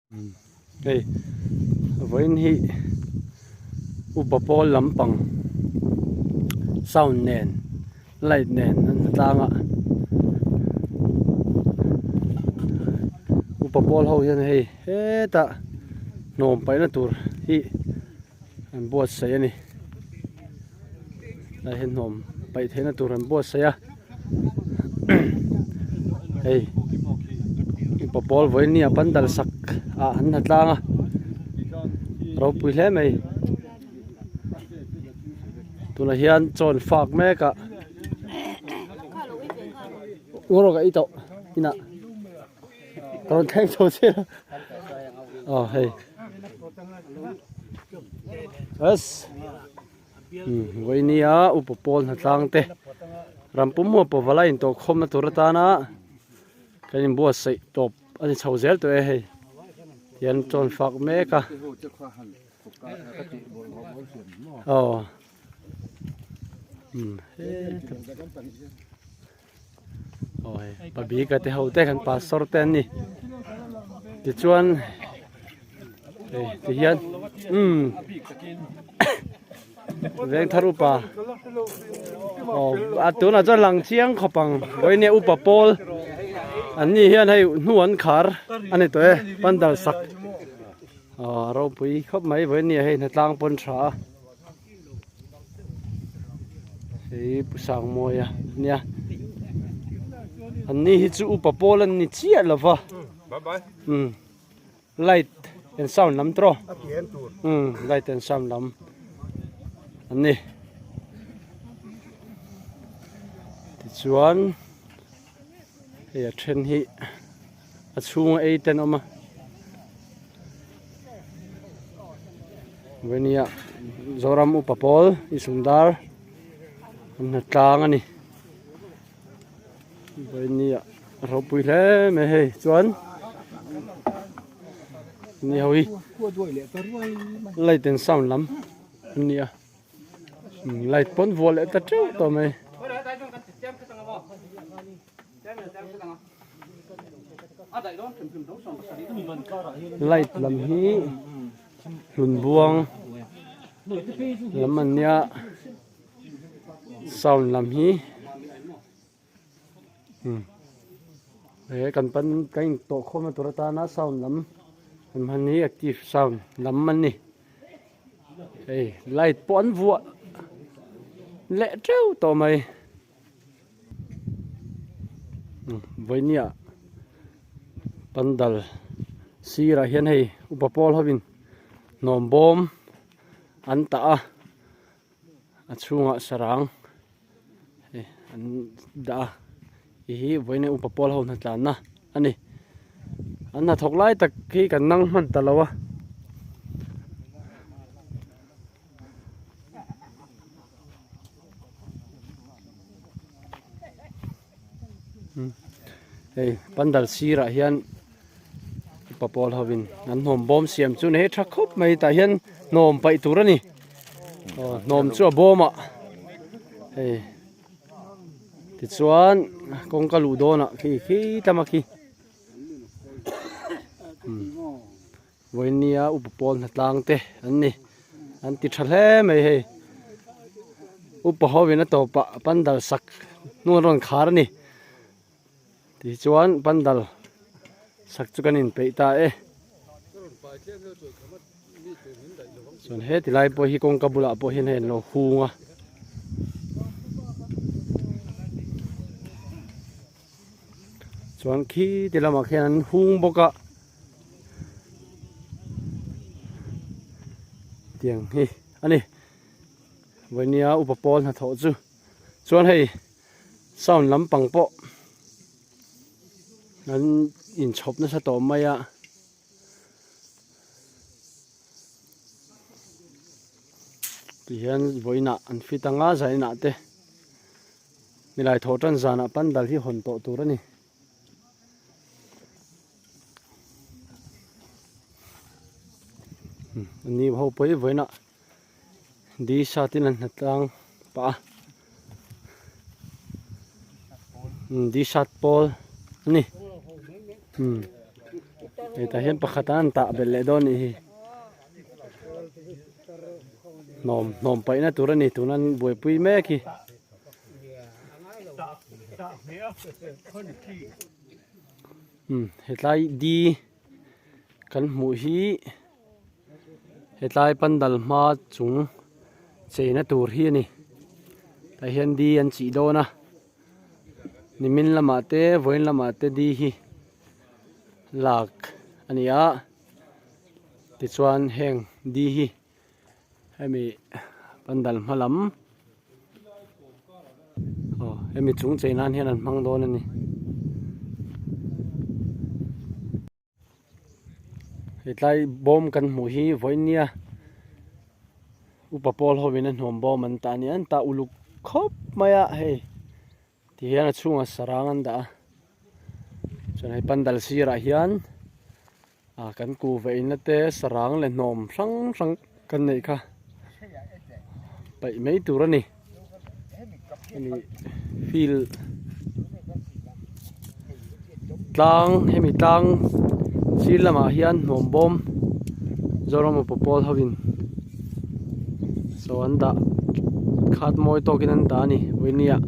Hei vawiin hi upa pawl lampang sound nen light nen an hmu tlang a upa pawl ho hian hei hetah hnawm paihna tur hi an buatsaih a ni tlai hian hnawm paih theihna tur an buatsaih a hei mipa pawl vawiin ni a pandal sak ah an ha tlang a ropui hle mai tunah hian chaw an fak mek a u rawh ka ei tawh inah ka rawn thleng chho chiah a aw hei bas vawinia upa pawl hnatlang te rampum huap pawh vala intawh khawmna tur atana kan inbuatsaih tawp a ni chho zel tawh e hei tihian chawn fak mek a aw aw hei pabika te ho te kan pastor te an ni tichuan hei tihian umm veng thar upa aw a tunah chuan lang chiang khawp ang vawinia upa pawl an ni hian hei hnu an khar a ni tawh e pandal sak aw a ropui khawp mai vawinia hei hnatlang pawn tha a. Hei Pu Sangmawia ania an ni hi chu upa pawl an ni chiah lo va umm light and sound lam tawh umm light and sound lam an ni tichuan hei a then hi a chhunga ei te an awm a vawnia Zoram upa pawl i sumdar an hna tlang a ni vawnia a ropui hle mai hei chuan ni ho hi light and sound lam an ni a light pawn vuah leh ta teuh tawh mai. Light lam hi hlun buang lam an nia sound lam hi he kan pan kan in tawh khawm na tur atana sound lam an hman hi active sound lam an ni hei light pawh an vuah leh teuh tawh mai. Vawinia pandal sirah hian hei upa pawl hovin hnawm bawm an tah a a chhungah sarang hei an dah a hei hi vawiin upa pawl ho hnatlanna a ni an hnathawk lai tak hi kan nang hman ta lo a. Hei pandal sirah hian upa pawl hovin an hnawm bawm siam chu ni hei tha khawp mai tah hian hnawm paih tur a ni aw hnawm chu a bawm ah hei tichuan kawngka luh dawnah khi khi tlama khi Vawinia upa pawl hnatlang te an ni an ti tha hle mai hei upa hovin a tawpah pandal sak hnu an rawn khar a ni tichuan pandal sak chu kan inpeih ta e chuan heti lai pawh hi kawngka bulah pawh hian hei an lo hung a. Chuan khi ti lamah khian an hung bawk a tiang hi a ni vawinia upa pawl hnathawh chu chuan hei sound lampang pawh an inchhawp nasa tawh mai a. Tihian vawiinah an fit anga zainah te nilai thawh tan zanah pandal hi hawn tawh tur a ni. Ani ho pawh hi vawiinah di sat in an hnatlang pah a di sat pawl a ni. Hei tah hian pakhat a an tah belh leh dawn anih hi. Hnawm hnawm paihna tur a ni tuna an buaipui mek hi. Umm hetlai di kan hmuh hi hetlai pandal hma chung cheina tur hi a ni. Tah hian di an chih dawn a. Nimin lamah te vawiin lamah te di hi lak a ni a tichuan heng di hi hemi pandal hma lam aw hemi chung chei nan hian an hmang dawn a ni. Hetlai bawm kan hmuh hi vawiin nia upa pawl ho in a hnuam bawm an tah a ni a an tah uluk khawp mai a hei ti hian a chhungah sarang an dah a chuan hei pandal sirah hian ah kan kuhva inna te sarang leh hnawm hrang hrang kan neih kha paih mai tur a ni. Hemi field tlang hemi tlang sir lamah hian hnawm bawm Zoram upa pawl ho in saw an dah khat mawi tawkin an dah a ni vawinia.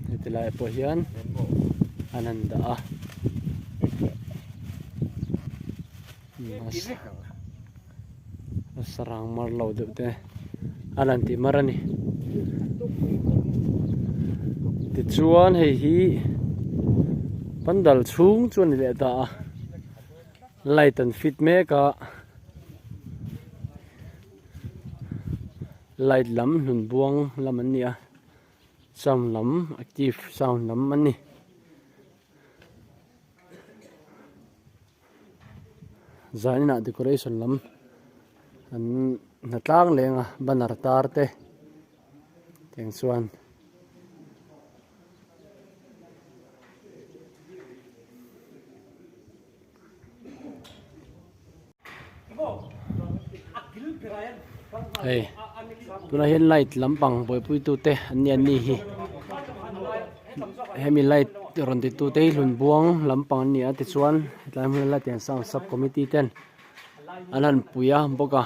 Heti lai pawh hian an han dah a. A sarang mar lo deuh te a lan tih mar a ni. Tichuan hei hi pandal chhung chu a ni leh ta a light an fit mek a light lam hnun buang lam an ni a sound lam active sound lam an ni. Zaninah decoration lam an hna tlang leng a banner tar te tiang chuan Hei tunah hian light lampang buaipui tute an ni an ni hi hemi light rawn ti tute hi hlun buang lampang an ni a tichuan hetlai hmun a light an sound sub committee ten an han pui a bawk a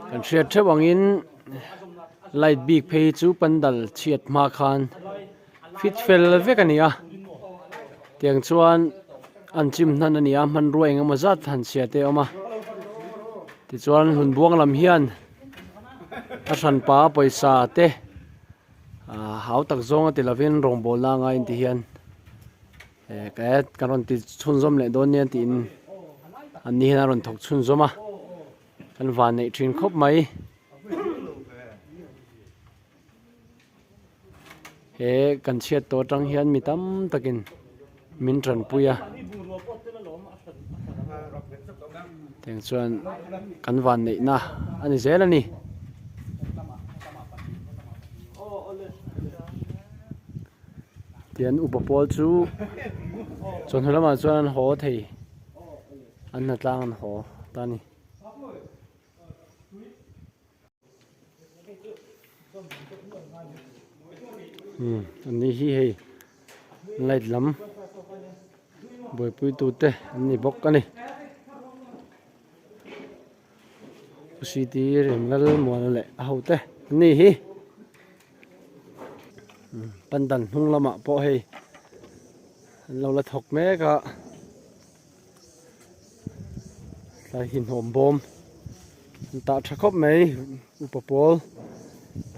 kan hriat theuh angin light bik phei chu pandal chhiat hma khan fit fel vek a ni a tiang chuan an chim hnan a ni a hmanrua eng emaw zat han chhia te a awm a tichuan hlun buang lam hian a hranpa pawisa te ah hau tak zawng a ti lovin rawngbawl na anga inti hian eh kan rawn ti chhunzawm leh dawn nia tiin an ni hian a rawn thawk chhunzawm a kan van neih thin khawp mai. He kan chhiat tawh atang hian mi tam takin min tanpui a tiang chuan kan van neihna a ni zel a ni. Tian upa pawl chu chawhnu lamah chuan an haw thei an hnatlang an haw ta a ni. Umm an ni hi hei light lam buaipui tute an ni bawk a ni C T Remlal Muana leh a ho te an ni hi pandal hnung lamah pawh hei an lo la thawk mek a. Tlai hi hnawm bawm an tah tha khawp mai upa pawl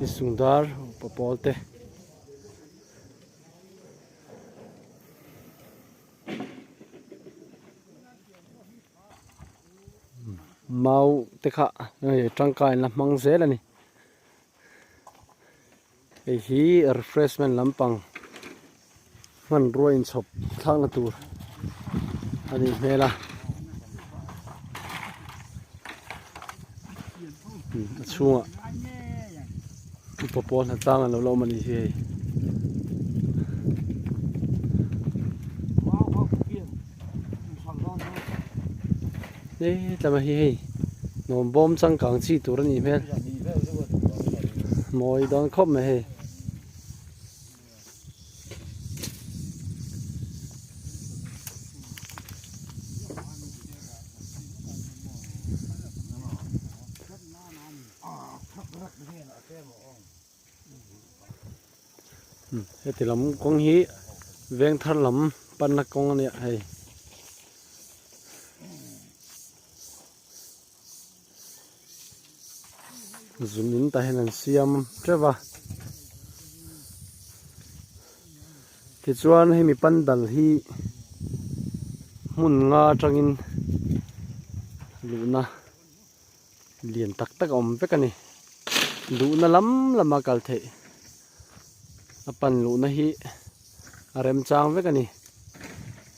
insung dar upa pawl te. Mau te kha hei tangkai an la hmang zel a ni. Hei hi refreshment lampang hmanrua inchhawp thlakna tur a nih hmel a a chhungah upa pawl hnatlang an lo la awm a nih hi hei. He tlama hi hei nuam bawm changkang chi tur a nih hmel. Mawi dawn khawp mai hei. Heti lam kawng hi veng thar lam panna kawng a nia hei. Zun in tah hian an siam teuh va tichuan hemi pandal hi hmun nga atangin luhna lian tak tak a awm vek a ni luhna lam lama kal theih a pan luhna hi a remchang vek a ni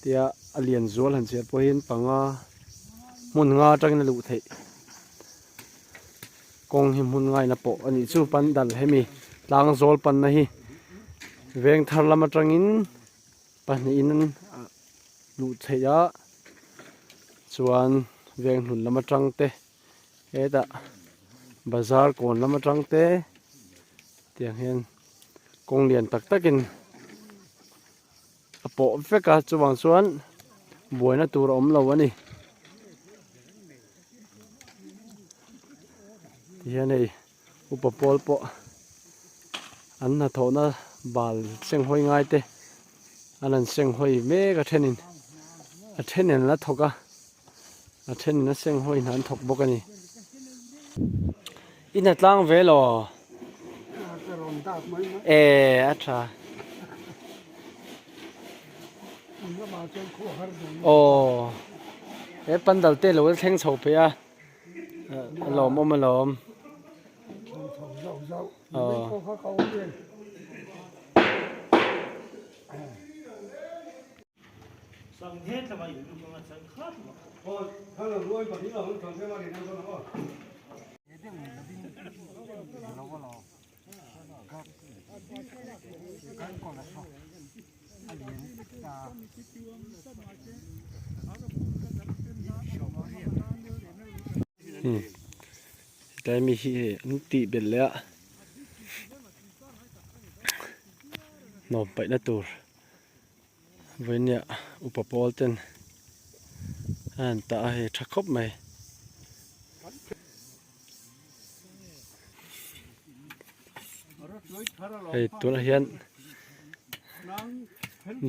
tia a lian zual han chhiar pawhin panga hmun nga atangin a luh theih kawng hi hmun ngaina pawh a nih chu pandal hemi tlang zawl panna hi veng thar lam atangin pahnihin luh theih a chuan veng hlun lam atang te hetah bazar kawn lam atang te tiang hian kawng lian tak takin a pawh vek a chuvang chuan buaina tur a awm lo a ni tihian hei upa pawl pawh an hnathawhna bal senghawi ngai te an han senghawi mek a thenin a thenin an la thawk a a thenin a senghawi hna an thawk bawk a ni i hna tlang ve law e a tha aw he pandal te lo thleng chho phei a. A lawmawm a lawm. Hetlai mi hi hei an tih belh leh a hnawm paihna tur vawinia upa pawl ten a han tah a hei tha khawp mai. Hei tunah hian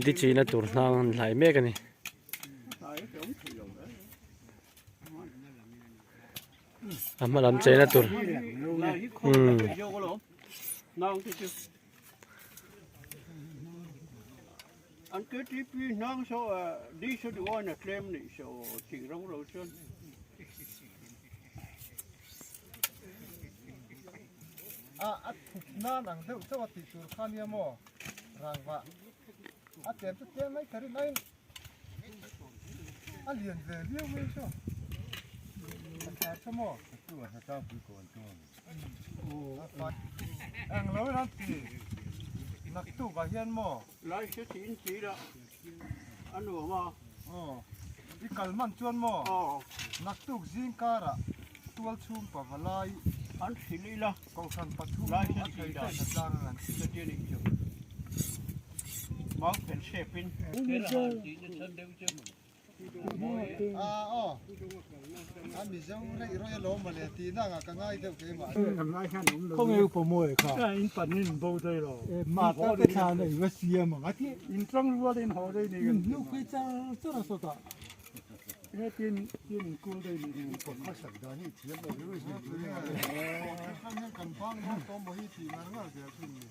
di chihna tur hnang an hlai mek a ni. A hma lam cheina tur umm. A a thut nan ang deuh chauh a tih tur kha nia maw rangva a tlem chu tlem mai kher in a in a lian ve viau mai chu a tha chu maw englo in an ti naktuk ah hian maw Lai hre tih in ti la a nuam a. Aw i kal man chuan maw? Aw. Naktuk zing karah tual chhung pa va lai an hrilh ila kohhran pathum lai a hre thei tih dan daih tlang ang an ti. Ka ti a nih chu. Mau phen shape in. A aw a Mizo rei rawi alawm mawle tih na anga ka ngai deuh keimah. Khawnge upa mawi kha. In pan in bo dei lo. Mata te thla nei va siam ang a ti. In tang rual in haw dei ni kan. Nu pui char char a sawt a. He tin tin in kul dei ni hi. Khawsak dan hi thiam lo riau hi. Kan bang dawn tawh maw hi tih ngar ngar zel thin ni.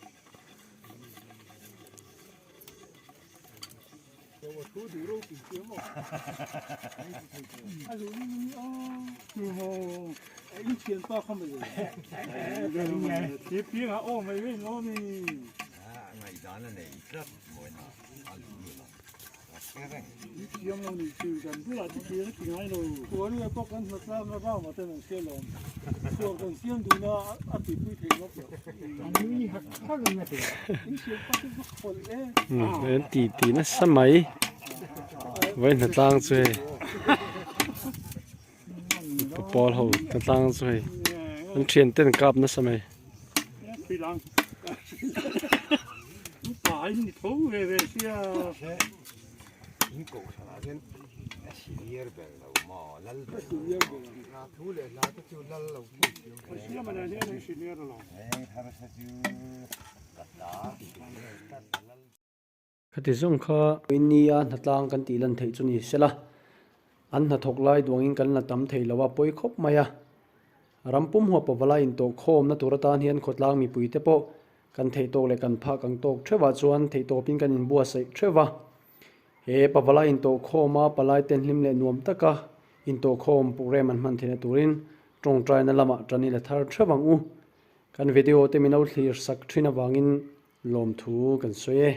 An ti ti nasa mai vawi hna tlang chu hei mipa pawl ho hna tlang chu hei an thian ten an kap nasa mai. Thil ang upa in ni tho ve ve sia. In kohhranah hian a senior ber lo maw lal ber lo maw. Hla thu leh hla te chu lal lo phei thiam. A siam a nen hian an senior lo. Eng harsa chu ka ta ti mai tlat a lal. Khati zawng kha Nia hnatlang kan tih lan theih chu ni sela, an hnathawk lai duangin kan la tam thei lo a pawi khawp mai a. Ram pum huap pavalai intawhkhawmna tur atan hian khawtlang mipuite pawh kan theih tawk leh kan phak ang tawk theuhah chuan theihtawpin kan inbuatsaih theuh va. He pavalai intawhkhawma palai ten hlim leh nuam taka intawhkhawm program an hman theihna turin tawngtaina lamah tan i la thar theuh ang u. Kan video te min lo thlir sak thin avangin Lawmthu kan sawi e.